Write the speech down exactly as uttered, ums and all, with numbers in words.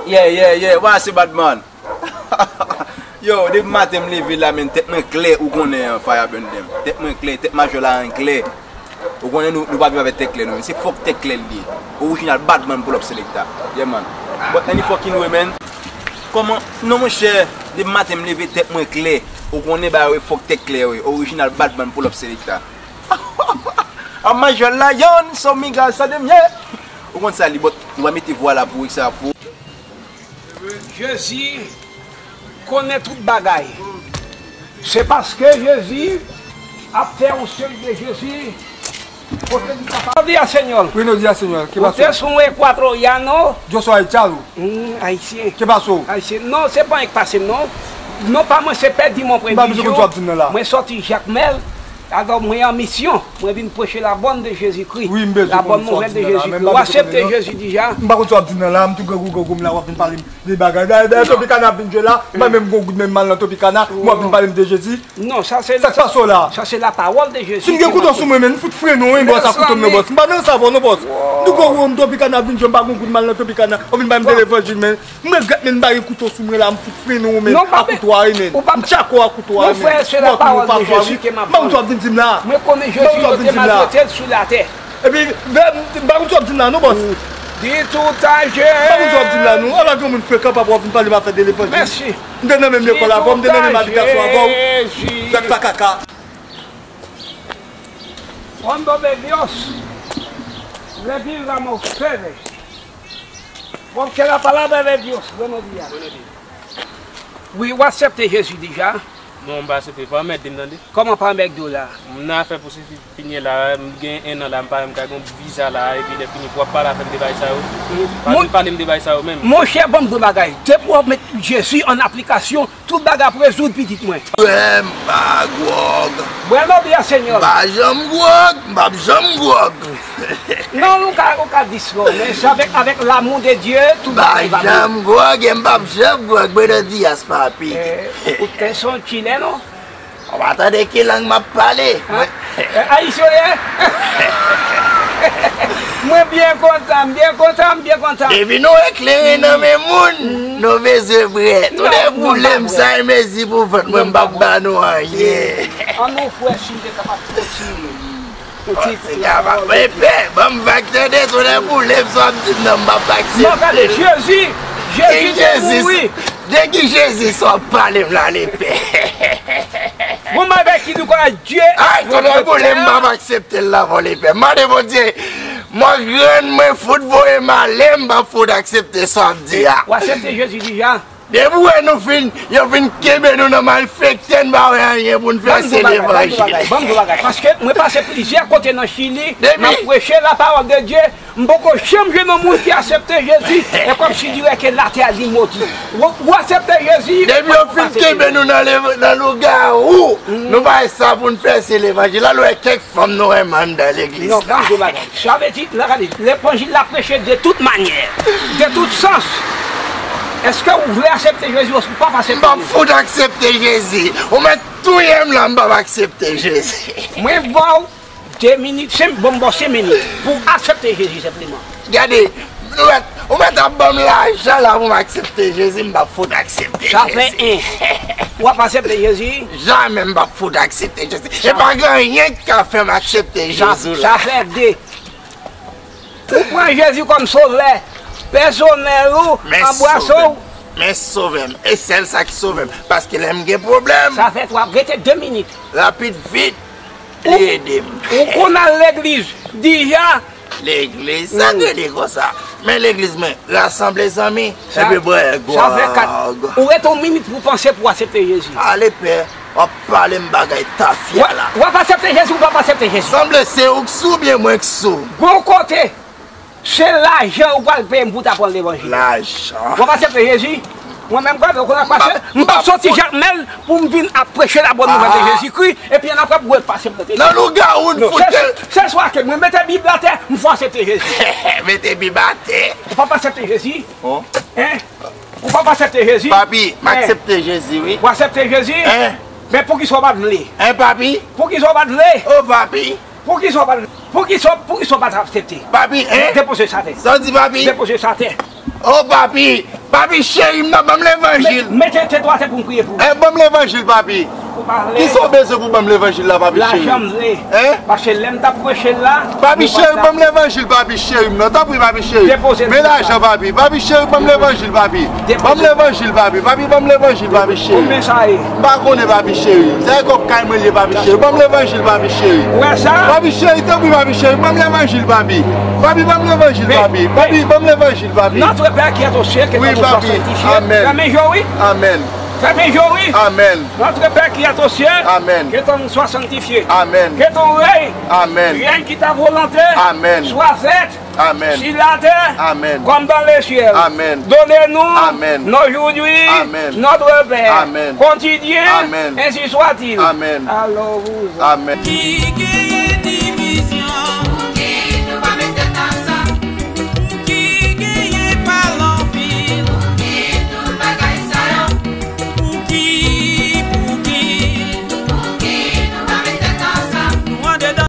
Yeah, yeah, yeah, what's up, bad man? Yo, depi maten m leve la, men tèt mwen klè, ou konnen an, Fire Bundem. Tèt mwen klè, tèt majò la an klè. Ou konnen nou, nou pa viv avèk tèt klè, nou. Se fòk tèt klè l ye. Orijinal bad man pull up selector. Yeah, man. But any fucking way, man. Kòman? Non, monchè, depi maten m leve, tèt mwen klè. Ou konnen ba yo, fòk tèt klè, wi. Orijinal bad man pull up selector. A majò la, yon, so miga, sa de mye. Ou konn sa li, but nou va mete vwa la pou wi sa pou. Jezi konnen tout bagay. Se paske Jezi ap fè yon seri de Jezi kote li kapab. Buenos días, señor. Buenos días, señor. ¿Qué pasó? Usted es un ecuatoriano. Yo soy haitiano. Mm, ayisyen. ¿Qué pasó? Ayisyen. Non, se pa yon k pase m, non. Non pa mwen, se Pè Dimon Prevision. M pa bezwen konn sa w ap di m nan la. Mwen sòti Jakmèl. Alò, mwen an misyon. Mwen vin preche la bonne de Jezikri. Wi, m bezwen konn sa w ap di m nan la. La bonne nouvelle de Jezikri. Ou aksepte Jezi deja? M pa konn sa w ap di m nan la, m tou grangou grangou m la, w ap vin pale m de bagay. Dayè, dayè, Tropicana ap vin jwe la, m pa menm gon goud men m mal nan Tropicana, m w ap vin pale m de Jezi. Non, sa se, sa k pase w la? Sa se la parole de Jezi. Si m gen kouto sou mwen, men m fout frennen w, wi, bòs, ak kouto m nan, bòs. M pa nan sa avè w non, bòs. M tou grangou m Tropicana ap vin jwe, m pa gon goud mal nan Tropicana, w ap vin pale m de levanjil, men. M regrèt, men m pa gen kouto sou mwen la, m fout frennen w, men. Non, pa kouto a, wi, men. M tchako a kouto a, wi, men. Mon frère, c'est la parole de Jésus que m'a parlé. M pa konn sa w ap vin di m la. Mwen konnen Jezi yo te maltrete l sou latè. Epi, m pa konn sa w ap di m la, non, bòs. Di tout a Jésus. M pa konn sa w ap di m la, non. Ala granmoun frekan, papa, w ap vin pale m afè de levanjil. Mèsi. M te nan menm lekòl avè w, m te nan menm abitasyon avè w. Di tout a Jésus. Gad pa kaka. Cuando de Dios le di la mujer. Porque la palabra de Dios, buenos días. Buenos días. Wi, w aksepte Jezi deja? Non, m pa aksepte. Pa anmède m, tande. Kòman pa anmède w la? M nan afè pwosedi pinye la, m gen en an la, m pa menm ka gen yon viza la, epi lè fini, pou w ap pale avè m de bagay sa yo. Pa vin pale m de bagay sa yo menm. Monchè, ban m di w bagay. Depi w ap met Jezi an aplikasyon, tout bagay ap rezoud, pitit mwen. Frè m pa gwòg. Buenos días, señor. M pa janm gwòg, m p ap janm gwòg. Non, ou ka, ou ka di slow, men se avèk, avèk l'amour de Dieu, tout bagay va byen. M pa janm gwòg e m p ap janm gwòg. Buenos días, papi. Eh, ou te son chileno? Ou pa tande ki lang m ap pale? Mwen, eh, ayisyen w ye? Mwen byen kontan, m byen kontan, m byen kontan. Depi nou eklere nan men moun, nou bezwen prè. Tounen boule m sa e mezi pou vant mwen, m p ap ba nou anyen. An nou fè si m te kapab fè ti yon ti, ti kapab. Lepè, ban m vag tande, tounen boule m sa w ap di m nan, m p ap aksepte. Jezi, Jezi te mouri. De ki Jezi sa w ap pale m la, lepè? Bon bagay ki nou konn Dye. Ay, tounen boule m, m p ap aksepte l la, bon, lepè. Mande Bondye, mwen grann, mwen fout voye m ale, m p ap fout aksepte sa w ap di a. Ou aksepte Jezi deja? Depi w wè nou fin, yo fin kenbe nou nan malfekte, n pa wè anyen pou n fè, se levanjil. Ban m di w bagay, ban m di w bagay, paske mwen pase plizyè kote nan Chili, m ap preche la parole de Dieu, m poko janm jwenn yon moun ki aksepte Jezi, e kòmsi dirè ke latè li modi. Ou, ou aksepte Jezi, depi yo fin kenbe nou nan le-, nan lougawou, nou pa wè sa pou n fè, se levanjil. Al wè kèk fanm nou wè m anndan legliz la. Non, ban m di w bagay. Sa vle di, la, gade, levanjil la preche de tout manyè, de tout sans. Èske ou vle aksepte Jezi osi ou p ap aksepte Jezi? M p ap fout aksepte Jezi. Ou mèt touye m la, m p ap aksepte Jezi. Mwen ba w de minit, senk, bon, m ba w senk minit pou w aksepte Jezi senpleman. Gade, ou mèt, ou mèt ap ban m lajan la pou m aksepte Jezi, m p ap fout aksepte Jezi. Sa fè en. W ap aksepte Jezi? Jamè m p ap fout aksepte Jezi. E pa gen anyen ki ka fè m aksepte Jezi la. Sa fè de. Ou pran Jezi kòm sovè pèsonèl ou, anbrase w. Men sove m. E sèl sa ki sove m. Paske lè m gen pwoblèm. Sa fè twa, rete de minit. Rapid, vit, li ede m. Ou konn al legliz deja? Legliz? Sa k rele konsa? Men legliz mwen, rasanble zanmi, epi bwè gwòg. Sa fè kat. Ou rete yon minit pou w panse pou w aksepte Jezi. Ale pè. W ap pale m bagay tafya la. W ap aksepte Jezi, ou p ap aksepte Jezi? Sanble se ou k sou oubyen mwen k sou? Gon kote, se lajan ou pral peye m pou w ta pran levanjil. Lajan. W ap aksepte Jezi? Mwen menm, gade, ou konn sa k pase? M p ap soti Jakmèl pou m vin ap preche la bòn nouvèl de Jezikri, epi ann apre pou w pase m nan tete. Nan lougawou n fout. Se swa ke mwen mete Bib la atè, m fò aksepte Jezi. Mete Bib atè. Ou p ap aksepte Jezi? Hein? Ou p ap aksepte Jezi? Papi, m aksepte Jezi, wi. Ou aksepte Jezi? Hein? Men poukisa w pa t vle? Hein, papi? Poukisa w pa t vle? Oh, papi. Poukisa w pa t, poukisa, poukisa w pa t aksepte? Papi, hein? Depoze sa atè. Sa w di, papi? Depoze sa atè. Oh, papi. Papi cheri m nan, ban m levanjil. Mete tete w atè pou m priye pou ou. Eh, ban m levanjil, papi. Ou pa vle. Kisa w bezwen pou ban m levanjil la, papi cheri? Lajan m vle. Hein? Paske lè m t ap preche l la, papi cheri, ban m levanjil, papi cheri m nan. Tanpri, papi cheri. Men lajan, papi. Papi cheri, ban m levanjil, papi. Ban m levanjil, papi. Papi, ban m levanjil, papi cheri. Konbyen sa ye? M pa konnen, papi cheri. Se kòk kay mwen li ye, papi cheri. Ban m levanjil, papi cheri. Ou wè sa? Papi cheri, tanpri, papi cheri. Ban m levanjil, papi. Papi, ban m levanjil, papi. Papi, ban m levanjil, papi. Notre Père qui es aux cieux, que ton nom soit sanctifié. Amen. Fèmen je w, wi. Amen. Fèmen je w, wi. Amen. Notre Père qui es aux cieux, Amen. Que ton nom soit sanctifié. Amen. Que ton règne, Amen. Vienne, que ta volonté, Amen. Soit faite, Amen. Sur la terre, Amen. Comme dans les cieux. Amen. Donne-nous, Amen. Aujourd'hui, Amen. Notre pain, Amen. Quotidien, Amen. Ainsi soit-il. Amen. Allons-vous. Amen.